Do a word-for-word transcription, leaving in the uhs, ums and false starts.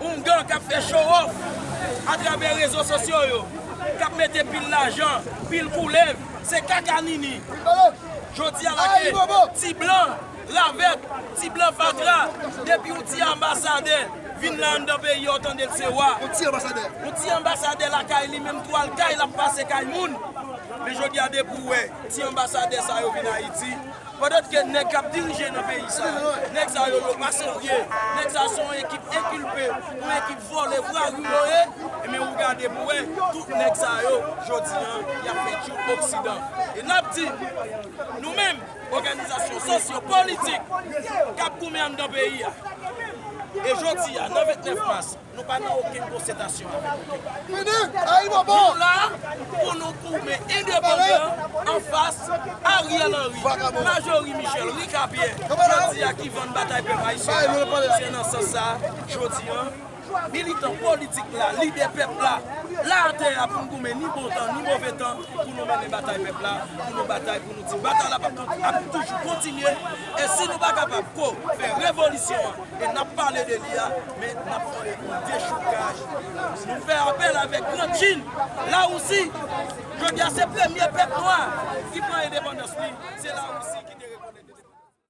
Oungan k ap fè show off atravè rezo sosyo yo, k ap mete pil lajan, pil koulèv, se kaka nini. Jodi a la ke ti blan ravèt, ti blan fatra, depi yon ti anbasadè vin la anndan peyi a, w tande l se wa. Yon ti anbasadè. Yon ti anbasadè lakay li menm tou, al kay l ap pase kay moun. Men jodi a depi w wè ti anbasadè sa yo vin Ayiti, pandan ke nèg k ap dirije nan peyi sa, nèg sa yo, yo pa serye, nèg sa se yon ekip enkilpe, yon ekip vòlè, vwayou yo ye, ebyen ou gade pou wè, tout nèg sa yo, jodi a, y ap fè tchouk Oksidan. E n ap di, nou menm, òganizasyon sosyo-politik k ap goumen anndan peyi a, e jodi a, nan vennèf mas, nou pa nan okenn konsiltasyon avèk okenn. Nou la pou nou goumen endepandan anfas Ariel Henry, Majorie Michel, Rica Pierre, jodi a ki vann batay pèp ayisyen an. Se nan sans sa, jodi a, militan politik la, lidè pèp la, la atè a pou n goumen ni bon tan, ni move tan, pou nou mennen batay pèp la, pou nou batay, pou nou di batay la ap, ap toujou kontinye. E si nou pa kapab ko fè revolisyon an, e n ap pale de li a, men n ap fè yon dechoukaj. Nou fè apèl avèk Gran Chin, Larisi. Jodi a, se premye pèp nwa ki pran endepandans li, se Larisi ki te